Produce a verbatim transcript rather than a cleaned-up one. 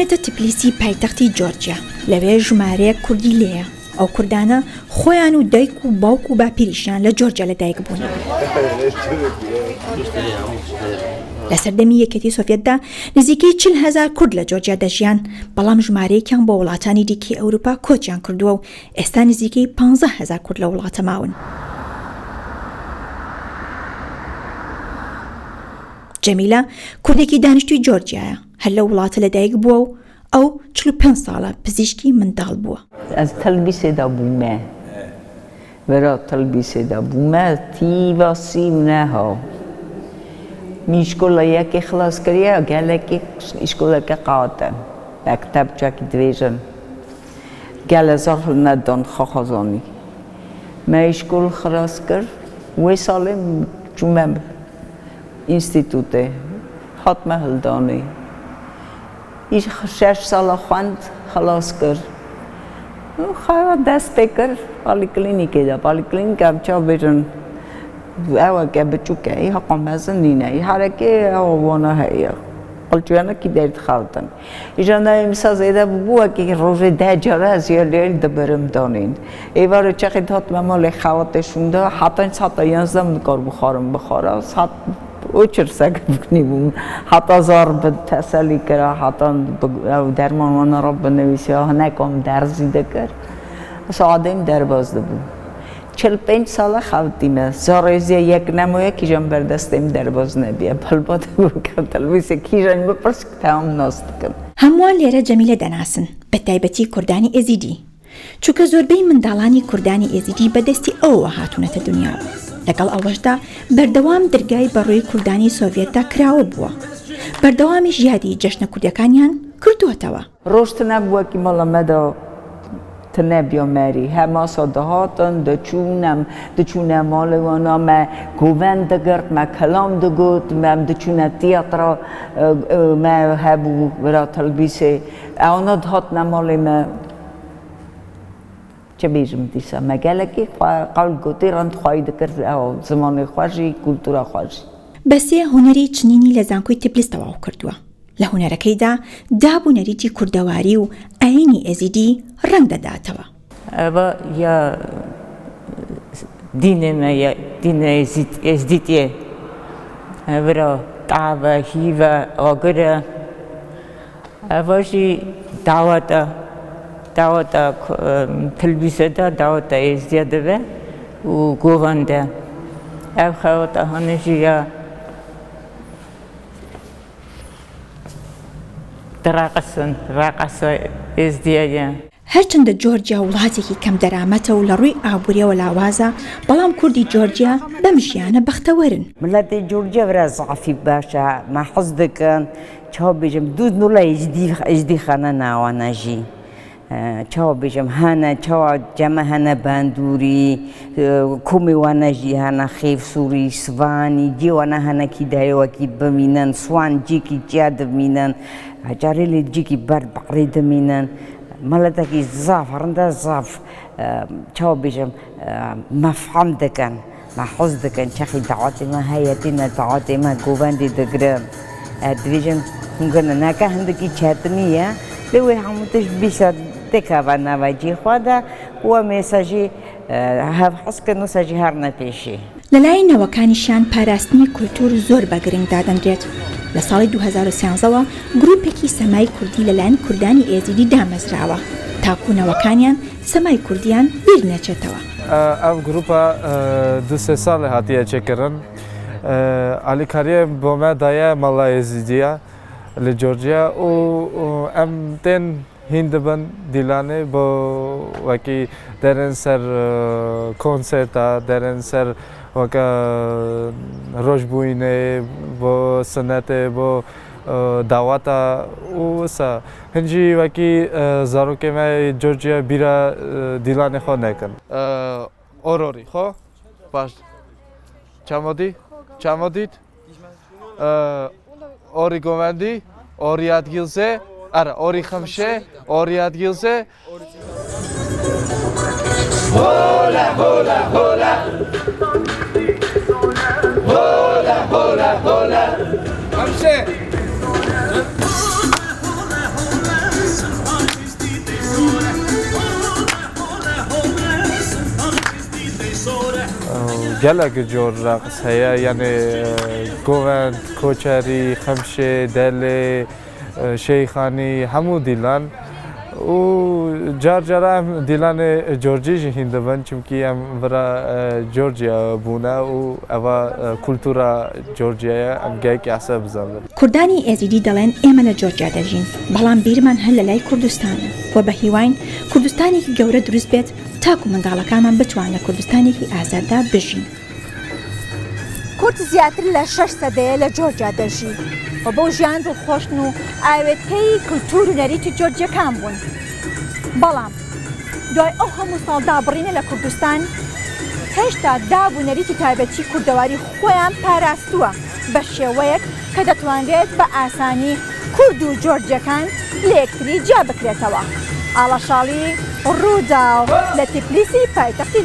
Te Tbilîsî paytextî Georgia. Lewê ژمارەیەک کوردی لێیە. ئەو کوردانە خۆیان و دایک و باوک و باپیریشیان لە جۆرجیا لە دایک بوون. لە سەردەمی یەکێتی سۆڤیەتدا نزیکەی چل هەزار کورد لە جۆرجیا دەژیان، بەڵام ژمارەیەکیان بۆ وڵاتانی دیکەی ئەوروپا کۆچیان کردووە و ئێستا نزیکەی پانزدە هەزار کورد لە وڵاتە ماون. جەمیلە کوردێکی دانیشتووی جۆرجیایە، هەر لەو وڵاتە لەدایک بووە و ئەو چل و پێنج ساڵە پزیشکی منداڵ بووە. Ez Tilbîsê de bûme. Vera Tilbîsê de bûme, tîva sî û neh a. Min îşkola yekê xilas kiriye, gelekî îşkoleke qat e. Mekteb çekî divêjin. Gele zaf nedan xaxazanî. Me îşkol xilas kir. Wê salê çûme înstîtûtê. Hatme hildanê. Îş şeş sala xwend xilas kir. Xewa dest pê kir polîklînîkê de. Polîklînîka em çawa bêjin, eweke biçûk e, î heqa mezin nîne. Î herekê ew wana heye. Qilçûyanekî derdixewitin. Îja nayê min sa zêde bûbû, wekî rojê deh cara ez ya lêl dibirim danîn. Êvarê çaxê dihatime malê xewatê şûnda, heta saeta yanzdeh min dikaribû xwarin bixwara. Saet û çirsek bikinîbûm. Heta zar bi teselî kira, heta bi, ew derman wana re binivîsiya, hinek wan derzî dikir. Saadê min derbas dibû. Çil pênc sala xewtîme. Zarê zê yek nemoye kîjan ber destê min derbas nebiye. Balbatê min kewtel wî sê kîjan min pirs Tamam nas dikim. هەمووان لێرە جەمیلە دەناسن، بە تایبەتی کوردانی ئێزیدی. چونکە زۆربەی منداڵانی کوردانی ئێزیدی بە دەستی ئەوەوە هاتوونەتە دنیا. لەگەڵ ئەوەشدا بەردەوام درگای بەڕووی کوردانی سۆڤیەتدا کراوە بووە. بەردەوامیش یادی جەژنە کوردیەکانیان کردووەتەوە. Roj tune bû wekî mala me de tune biya merî. Hema sa dihatin, diçûn, em diçûne malê wana, me govend digirt, me kelam digot, me, em diçûne tiyatra, e, e, me hebû bira Tilbîsê. Ewana dihatine malê me. Çi bêjim dîsa? Me gelekî xwe qewl gotî, rind xwayî dikir, ew zimanê xwe jî, kultura xwe jî. بەسێ هونەری چنینی لە زانکۆی تبلیس تەواو کردووە. لە هونەرەکەیدا داب و نەریتی کوردەواری و ئایینی ئێزیدی ڕەنگ دەداتەوە. Eva ya dînê me ye, dînê Êzîd-, Êzdîtiyê. Vira tav e, hîv e, agir e. Eva jî dawet e. Daweta ku-, em, Tilbîsê de daweta Êzdiya dibe û govend e. Ev xewata hanê jî ya direqisin, reqesa Êzdiya ye. هەرچەندە جۆرجیا وڵاتێکی کەم دەرامەتە و لە ڕووی ئابووریەوە لاوازە، بەڵام کوردی جۆرجیا بەم ژیانە بەختەوەرن. Miletê Georgiya vira zafî baş e, me hez dikin. Çawa bêjim, dû nûla êjdî, êjdî xane nawana jî. E, çawa bêjim, hene, çawa ceme hene bandûrî, e, komê wana jî hene, xêvsûrî, sivanî, cê wana hene kî dayê wekî bimînin, siwan cîkî çiya dimînin, carê lê cîkî ber barê dimînin. Miletekî zaf, rinde zaf, e, çawa bêjim, e, mefhem dikin. Me hez dikin, çaxî dawetê me heye, têne dawetê me govendê digirin. E, dibêjin, hûn gine neke hindikî çetinî ye, lê wê hemû tişt bîsa dikeve nava cî xwe de, wê mêsa jî, e, hev hez kin, wisa jî herne pêşî. لەلای نەوەکانیشیان پاراستنی کولتور زۆر بە گرنگ دادەنرێت. لە ساڵی دوو هەزار و سیانزەوە گروپێکی سەمای کوردی لەلایەن کوردانی ئێزیدی دامەزراوە، تاکو نەوەکانیان سەمای کوردیان بیر نەچێتەوە. Ev grupa, e, du sê salê hatiye çêkirin. E, alîkariyê bo me daye Mala Êzîdiya li Georgia û, û em tên hîn dibin dîlanê bo wekî derin ser, e, konserta, derin ser weke rojbûyînê, bo sinetê, bo, e, daweta û wisa. Hin jî wekî, e, zarokê me Georgia bîra, e, dîlanê xwe nekin. E, ororî xwe baş. Çamadî? Çamadît? E, orî govendî, orî yadgîlse, ara, orî xemşe, orî yadgîlse. Hola, hola, hola. Hola, hola, hola. Xemşe. Gelek cor reqs heye, yanî, e, govend, koçerî, xemşê, delê, e, şeyxanî, hemû dîlan. Û car cara em dîlanê corcî jî hîn dibin, çimkî em vira, e, Georgia bûne û eva, e, kultura Georgia'ya em gelek esa bizanin. کوردانی ئێزیدی دەڵێن ئێمە لە جۆرجیا دەژین، بەڵام بیرمان هەر لە لای کوردستانە و بە هیواین کوردستانێکی گەورە دروست بێت تاکو منداڵەکانمان بتوان لە کوردستانێکی ئازاددا بژین. کورد زیاتر لە شەش سەدەیە لە جۆرجیا دەژی و بەو ژیان دڵخۆشن و ئاوێتەی کولتور و نەریتی جۆرجیەکان بوون. بەڵام دوای ئەو هەموو ساڵ دابڕینە لە کوردستان، هێشتا داب و نەریتی تایبەتی کوردەواری خۆیان پاراستووە بە شێوەیەک کە دەتوانرێت بە ئاسانی کورد و جۆرجیەکان لە یەکتری جیا بکرێتەوە. ئاڵەشاڵی ڕووداو لە تیپلیسی پایتەختی